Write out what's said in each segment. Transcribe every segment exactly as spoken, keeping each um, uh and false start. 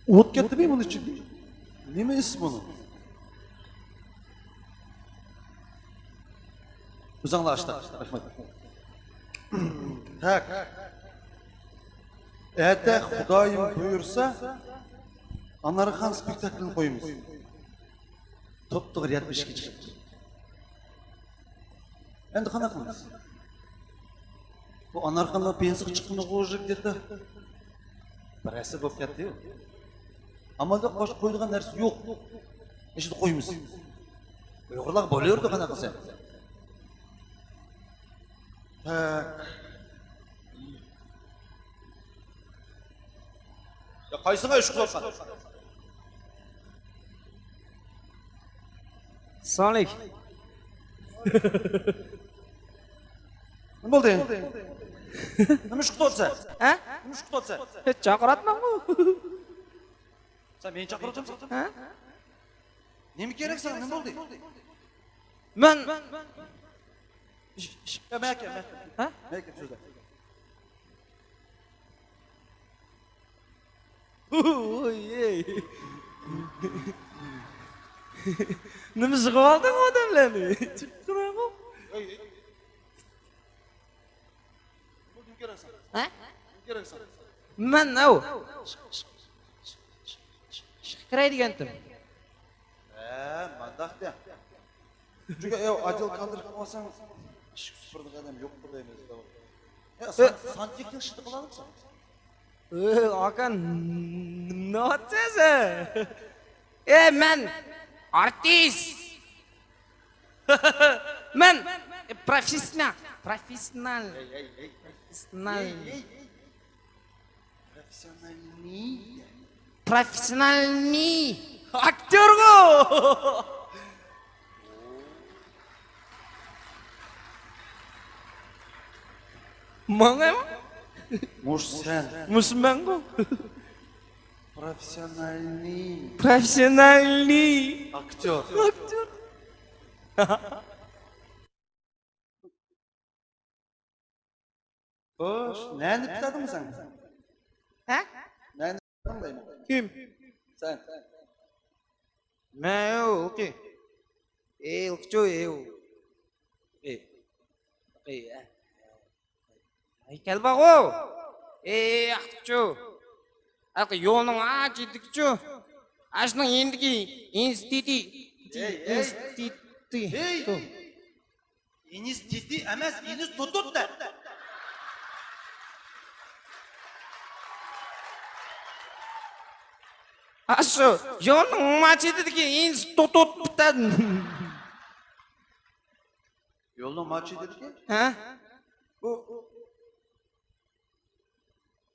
ئوت كەتتىمۇ بۇنىڭ ئىچىدە؟ نېمە ئىس بۇنىڭ؟ ئۆزۈڭلار ئاشتاق. رەھمەت. تاك. ئەتە خۇدايىم بۇيرۇسا، ئانارخان سپېكتاكلىنى قويىمىز. توپتوغرا يەتمىش ئىككى چىقىپتۇ. ئەمدى قانداق قىلىمىز؟ بۇ ئانارخاننىڭ پېنسىغا چىققىنىغۇ ئۇژې گدېتو بىر ھەسسە بولۇپ كەتتى. ئامال يوق، باشقا قويىدىغان نەرسە يوق. ئىشىدا قويىمىز. ئۇيغۇرلارغا بولۇۋېرىدۇ، قانداق قىلسا. تاك. يا قايسىڭا ئىش قىلىۋاتقان؟ ئەسسالامۇئەلەيكۇم. نېمە بولدى؟ نېمە ئىش قىلىۋاتىسەن؟ ھە؟ نېمە ئىش قىلىۋاتىسەن؟ ھېچ، چاقىراتماڭغۇ. سەن مېنى چاقىرىۋاتامسەن؟ ھە؟ نېمە كېرەك ساڭا؟ نېمە بولدى؟ مەن. يا، مەن كەل، مەن كەل. ھە؟ مەن كەل، سۆزلە. ۋوي، ئەي. نېمە يىغىۋالدىڭ ئادەملەرنى؟ چىققىناغۇ. ھە؟ مەن، ئەو، ئىشقا كىرەي دېگەنتىم. ھە، مانداق دە. چۈنكى، ئەو، ئاجىل كادىر قىلىۋالساڭ، ئىشىك سۈپۈرىدىغان ئادەم يوق دەيمىز. ھە، سان-، سانتىكنى ئىشلىتىپ قالامسەن؟ ئاكا، نېمە دەۋاتىسەن؟ ئە، مەن ئارتىس. مەن پروفېسسىونال، پروفېسسىونال، پروفېسسىونال. پروفېسسىيونالنىي. پروفېسسىيونالنىي ئاكتيورغۇ. ماڭا؟ مۇشۇ سەن. مۇشۇ مەنغۇ. پروفېسسىيونالنىي. پروفېسسىيونالنىي. ئاكتيور. ئاكتيور. خوش، نەنى پۈتەدىڭ سەن؟ ھە؟ نەنى پۈتەدىڭ دەيمەن. كىم؟ سەن. مەن يوق. ھېلىقىچۇ، ھېلىقى. ھېلىقى، ھە. ھەيكەل بارغۇ. ھېلىقىچۇ. ھېلىقى يولنىڭ ئاچىدىكىچۇ. ئاشۇنىڭ يېنىدىكى ئىنستىتى. ھەي، ھەي. ئىنستىتى. ھەي. ئىنستىتى ئەمەس، ئىنستىتۇت دە. ئاشۇ يولنىڭ ماچىدىكى ئىنستىتۇت دە. يولنىڭ ماچىدىكى؟ ھە؟ بۇ.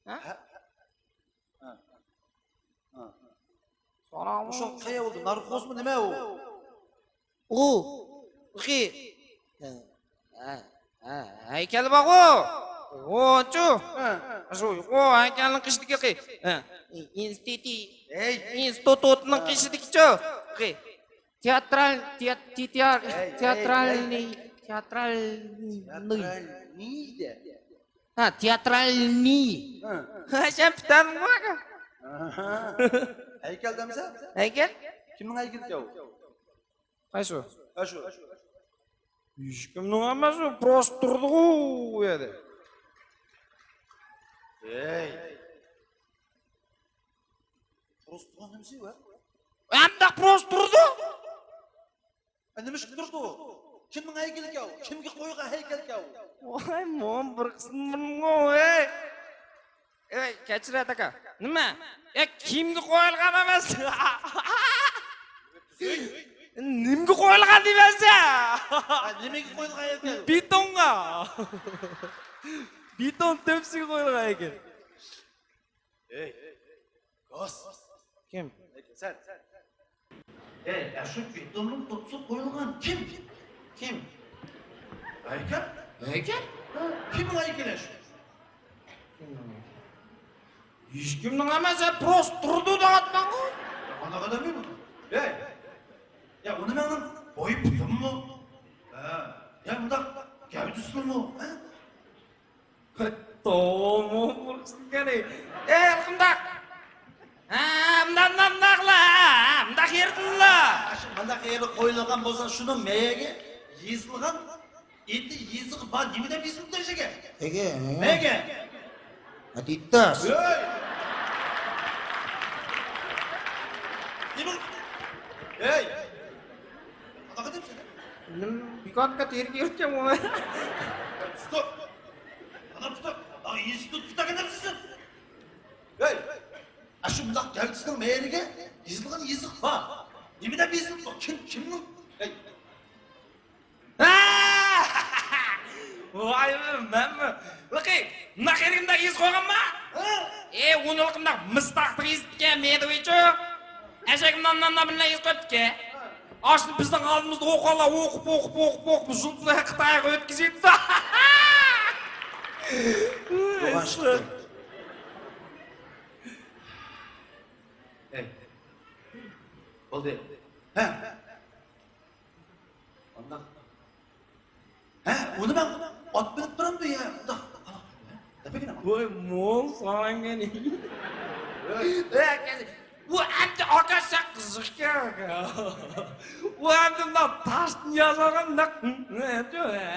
ھە؟ ھە؟ ھە. ھە. ساراڭ. مۇشۇ قەيەر بولدى؟ ناركوزمۇ نېمە ئۇ؟ ئۇ. ئۇخى. ھە، ھە، ھە، ھەيكەل بارغۇ. ئۇچۇ. ھە. شۇ، ئۇ ھەيكەلنىڭ قېشىدىكى. ھە. ئىنستىتى. ھەي. ئىنستىتۇتنىڭ قېشىدىكىچۇ. ئۇخى. تىياترال، تىيات-، تىياتر-، ھەي، ھەي، تىياترالنىي، ھەي. تىياترالنىي. تىياترالنىي دە. ھە، تىياترالنىي. ھە. ھە، سەن پۈتەمغۇ؟ ئاھا. ھەيكەل دەمسە؟ ھەيكەل؟ كىمنىڭ ھەيكىلى ئۇ؟ قايسى؟ ھە، شۇ. ھېچكىمنىڭ ئەمەس ئۇ، پروست تۇرىدىغۇ ئۇ يەردە. ھەي. پروست تۇرغان نېمىسى ۋە؟ ئەمداق پروست تۇرىدۇ. ئە، نېمە ئىش قىلىپ تۇرىدۇ؟ كىمنىڭ ھەيكىلىكەن ئۇ؟ كىمگە قويغان ھەيكەلكەن ئۇ؟ ۋاي، موم بىر قىسمىمغۇ، ۋەي. ئەي، كەچۈرە، ئاكا. نېمە؟ ئە، كىمگە قويۇلغان ئەمەس. نېمىگە قويۇلغان دېمەسە؟ ھە، نېمىگە قويۇلغان ئىكەن؟ بېتونغا. بېتون تۆپىسىگە قويۇلغان ئىكەن. ھەي، گاس. كىم؟ سەن. ھەي، ئاشۇ بېتوننىڭ تۆپىسىگە قويۇلغان كىم؟ كىم؟ ھەيكەل؟ ھەيكەل؟ ھە، كىم ھەيكەل ئاشۇ؟ ھېچكىمنىڭ ئەمەس، ھە، پروست تۇرىدۇ دەۋاتماڭغۇ. يا، قانداق ئادەم بۇ؟ ھەي، يا، ئۇنى مېنىڭ بويى پۇتۇممۇ؟ ھە، يا، مۇنداق گەۋدىسىمۇ؟ ھە؟ توۋا، موم بىر قىسمىكەن. ئەي، قانداق؟ ھە، مۇنداق، مۇنداق، مۇنداقلا، مۇنداق يېرىدىلا. ئاشۇ مۇنداق يېرى قويۇلغان بولسا، شۇنىڭ مەيگە يېزىلغان، ئېتى يېزىق بار، نېمە دەپ يېزىلىپتۇ ئەشەگە؟ ئەگە. مەگە. ئادىداس. ھەي! نېمە؟ ھەي! قانداق دەيمسەن؟ نېمە، بىكارغا تېرىگە يۈرگەن بۇ. ستوپ! ئانا، ستوپ! ئا، ئىنستىتۇت پۈتتۈرگەن نەرسىسى! ھەي! ئاشۇ مۇنداق گەۋدىسىنىڭ مەيلىگە يېزىلغان يېزىق بار. نېمە دەپ يېزىلىپتۇ؟ كىم، كىمنىڭ؟ ھەي! ۋاي، مەنمۇ؟ لىقى، مۇنداق يېرىگە مۇنداق يېزىپ قويغانما؟ ھە؟ ئى، ئۇنى لىقى مۇنداق مىس تاختىغا يېزىپتىكەن، مېدىۋىچۇ. ئەشەك مۇنداق، مۇنداق، مۇنداق بىلەن يېزىپ قويۇپتىكەن. ئاشۇنى بىزنىڭ ئالدىمىزدا ئوقۇغانلار ئوقۇپ، ئوقۇپ، ئوقۇپ، ئوقۇپ، زۇلپىلار خىتايغا ئۆتكۈزۈپتۇ. يوغان چىقتى. ئەي. بولدى. ھە. ئانداق. ھە، ئۇنى مەن ئات مىنىپ تۇرامدۇ يا؟ ئۇنداق. دەپەگىنە. ۋاي، مول ساڭا. ۋاي. ئە، كەل. ئۇ ئەمدى ئاكا سەن قىزىقكەن. ئۇ ئەمدى مۇنداق تاشتىن ياسالغان نەق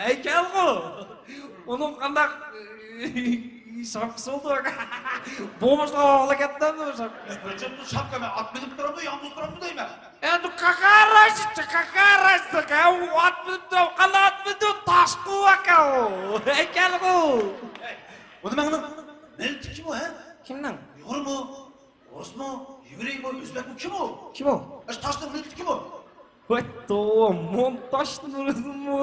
ھەيكەلغۇ. ئۇنىڭ قانداق شاپكىسى بولدى ئاكا. بومۇشلا ئاغلا كەتتىمدۇ شاپكىسى. بىر جىمدۇ شاپكا، مەن ئات مىنىپ تۇرامدۇ، يالغۇز تۇرامدۇ دەيمەن. ئەمدى قاقاراشتى، قاقاراشتى، ئۇ ئات مىنىپ تۇرۇپ، قانداق ئات مىنىپ تۇرۇپ، تاشقۇ ئاكا ئۇ. ھەيكەلغۇ. ئۇنى مەن مىللىتى كىم ئۇ، ھە؟ كىمنىڭ؟ ئۇيغۇرمۇ؟ ئورۇسمۇ، يېۋرېيمۇ، ئۆزبەكمۇ، كىم ئۇ؟ كىم ئۇ؟ ئاشۇ تاشنىڭ مىللىتى كىم ئۇ؟ ۋاي، توۋا، مونتاژ نۇرىدىنمۇ؟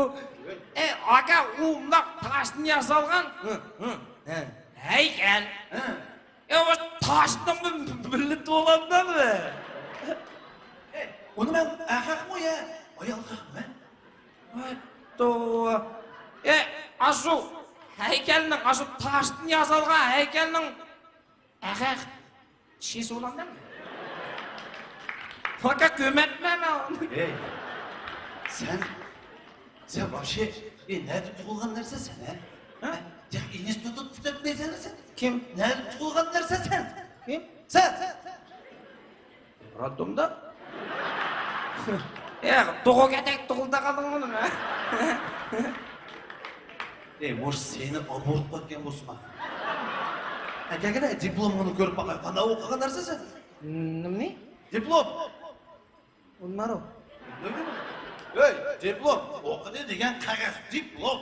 ئەي، ئاكا، ئۇ مۇنداق تاشتىن ياسالغان. ھە، ھە، ھە. ھەيكەل. ھە. ئەي، ئۇ تاشنىڭمۇ مىللىتى بولامدۇ؟ ئەي، ئۇنى مەن ئەرخەقمۇ يا ئايالخەقمۇ؟ ۋاي، توۋا. ئەي، ئاشۇ ھەيكەلنىڭ، ئاشۇ تاشتىن ياسالغان ھەيكەلنىڭ ئەخەخ، چىشى سۇلامدۇ؟ پاكا كۆمەتمەن مەن. ھەي، سەن، سەن ۋاپشې، ئى، نەدە تۇغۇلغان نەرسە سەن، ھە؟ ھە؟ تېخى ئىنستىتۇت پۈتەلمەيسەن سەن. كىم؟ نەدە تۇغۇلغان نەرسە سەن؟ كىم؟ سەن! راددومدا؟ ياق، دوغا كەتەك تۇغۇلدىغانلىقىڭ نېمە؟ ئەي، مۇشۇ سېنى ئابۇرۇپ قويغان بولسىما؟ ئەكەلگىنە دىپلومىڭنى كۆرۈپ باقاي، قانداق ئوقۇغان نەرسە سەن؟ نېمىنى؟ دىپلوم. ئۇنمارۇ. نېمە؟ ئەي، دىپلوم. ئوقۇدى دېگەن قەغەز، دىپلوم.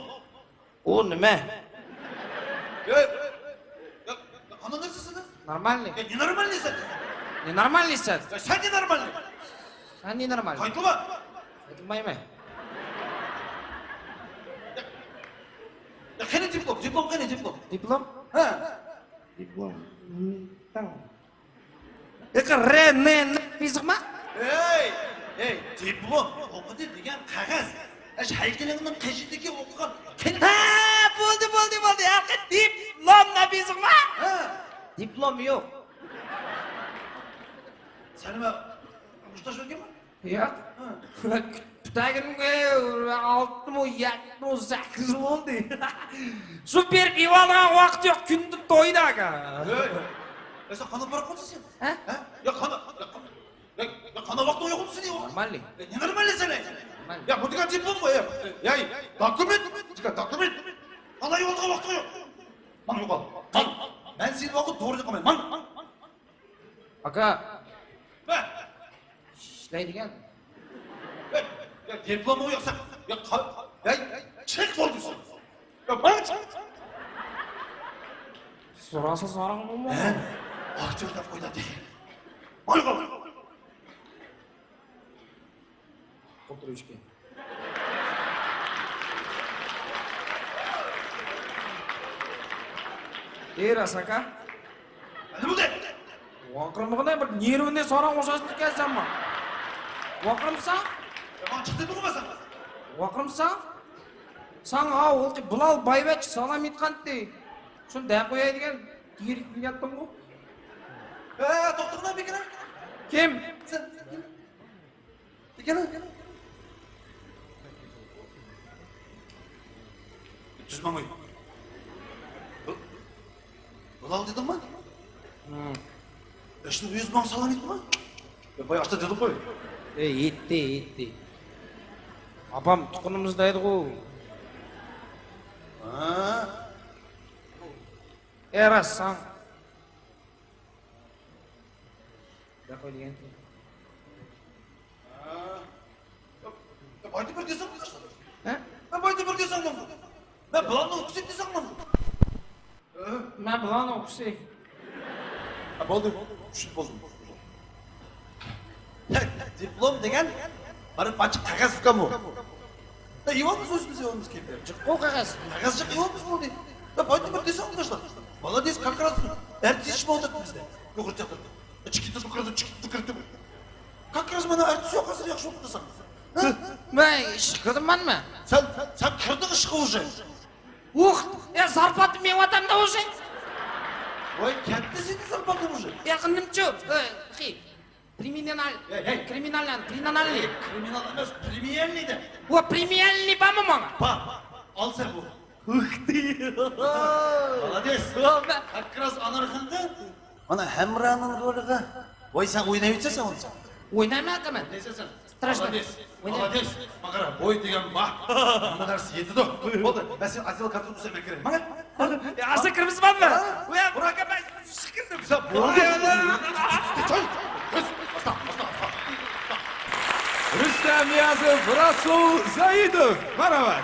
ئۇ نېمە؟ يا، يا، يا، قانداق نەرسە سەن؟ نورمالنىي. يا، نېنورمالنىي سەن؟ نېنورمالنىي سەن؟ يا، سەن نېنورمالنىي؟ سەن نېنورمالنىي؟ قايتۇرما. قايتۇرمايمەن. يا، يا، قېنى دىپلوم؟ دىپلوم قېنى دىپلوم؟ دىپلوم؟ ھە. دىپلوم. تاڭ. ياقى رې، نې، نې يېزىقما؟ ھەي، ھەي، دىپلوم ئوقۇدى دېگەن قەغەز. ئەش ھەيكىلىڭنىڭ قېشىدىكى ئوقۇغان قېنى؟ ھە، بولدى، بولدى، بولدى. ھەقىقەت دىپلوم دەپ يېزىقما؟ ھە. دىپلوم يوق. سەن نېمە، ئۇرۇشتا شۇ گەپمۇ؟ ياق. ھە. پۈتەگىنىمگە ئالتىمۇ، يەتتىمۇ، سەككىز بولدى. شۇ بېرىپ يېۋالغان ۋاقىت يوق، كۈندە تويدا ئاكا. ھەي، يا سەن قانداق بارىپ قالدىڭ سەن؟ ھە؟ ھە؟ يا قانداق، يا قانداق، يا، يا قانداق ۋاقتىڭ يوق سېنىڭ؟ نورمالنىي. يا نېمە نورمالنىي سەن؟ نورمالنىي. يا بۇ دېگەن دىپلومغۇ، يا، يا، دوكۇمېنت، دېگەن دوكۇمېنت. قانداق يېۋالغان ۋاقتىڭ يوق؟ ماڭ يوقال. ماڭ. مەن سېنى ۋاقىت توغرا دەپ قالمايمەن. ماڭ. ئاكا. ۋە. ئىشلەيدىكەن. ۋە. يا، دىپلومۇ يوق سەن. يا، قا-، يا، چىق بولدى سەن. يا، ماڭ چىق. سوراسا سوراڭ بولما. ھە؟ ئاچچىق دەپ قويدى تېخى. ماڭ يوقال. ئولتۇرۇۋېتىشكەن. ئى، راست ئاكا. نېمە بولدى؟ ۋارقىرىمىغىنە، بىر نېرۋىنى ساراڭ ئوخشاشتىكەن سەنمۇ. ۋارقىرىمىساڭ؟ يا، ماڭا چىق دېدىمغۇ مەن ساڭا. ۋارقىرىمىساڭ؟ ساڭا ھېلىقى بىلال بايۋەچ سالام ئېيتقانتى. شۇنى دەپ قوياي دېگەن، تېرىك بىلگەنتىڭغۇ. ھە، توختىغىنا بېكىنە. كىم؟ سەن. تۈز ماڭاي. بۇ، بۇلال دېدىڭمۇ؟ ھىم. ئىشنى ئۆزى ماڭا سالام ئېيتما. يا، بايا ئاشتا دېدىغۇ. ئەي، يېتتى، يېتتى. ئاپام تۇغقىنىمىز دەيدىغۇ. ھە؟ ئەي، راست ساڭ. ياق، ئۆلگەن. ھە؟ يا، بايدا بىر دېسەڭ، ھە؟ يا، بايدا بىر دېسەڭ، ماڭا. مەن بۇلارنىڭ ئۇكىسى دېسەڭ، ماڭا. مەن بۇلارنىڭ ئۇكىسى. ھە، بولدى. چۈشىنىپ بولدۇم. دىپلوم دېگەن بىر پارچە قەغەز ئۇكام ئۇ. ھە، ئېۋالمىز ئۆزىمىز، ئېۋالمىز كېلىپ. جىققۇ قەغەز. قەغەز جىق ئېۋالمىز بولدى. ھە، بايدا بىر دېسەڭ، قېرىنداشلار. مالادېس، كاكراس ئەرتىس ئىش بولدى بىزدە. يۇقىرى چاقىرىدۇ. ئىچكى تىزىپ كىرىدۇ، چىقىپ كىرىدۇ. كاكراس مانا ئەرتىس يوق ھازىر ياخشى بولۇپ تۇرساڭ. ھە؟ مەن ئىشقا كىردىممەنمۇ؟ سەن، سەن كىردىڭ ئىشقا ئۇژې. ئۇھ، ئە، زارپاتنى مېڭىۋاتامدا ئۇژې. ۋاي، كەتتى سېنىڭ زارپاتىڭ ئۇژې. يېقىندىمچۇ، ئە، خى، كرىمىنال، ھەي، ھەي. كرىمىنال، كرىمىنال. ھەي، كرىمىنال ئەمەس، پرېمىيەرنى دە. ۋا، پرېمىيەرنى بارمۇ ماڭا؟ بار، بار. ئال سەن بۇ. مالادېس. ۋا، مەن كاكراس ئانارخاندا مانا ھەمرانىڭ رولىغا. ۋاي، سەن ئوينايۋېتىسەن ئۇنى. ئوينايمەن، قىمەن. ئوينايسەن سەن. Страшно. مالادېس. ئوينايمەن. مالادېس. ماڭا قارا، بوي دېگەن بار. ھەممە نەرسە يېتىدۇ. بولدى، مەن سېنى ئاتىلى كاتىدىن ئۇزايمەن كىرەي. ماڭا. يا، ئازا كىرمىسىمەنمۇ؟ ھە؟ ۋە، بۇراكا، مەن چىقىپ كىردىم. سەن بولدى. چوي. ئاستا، ئاستا، ئاستا. رۇستەم نىيازوف، رەسۇل زاھىدوف. مارھابا.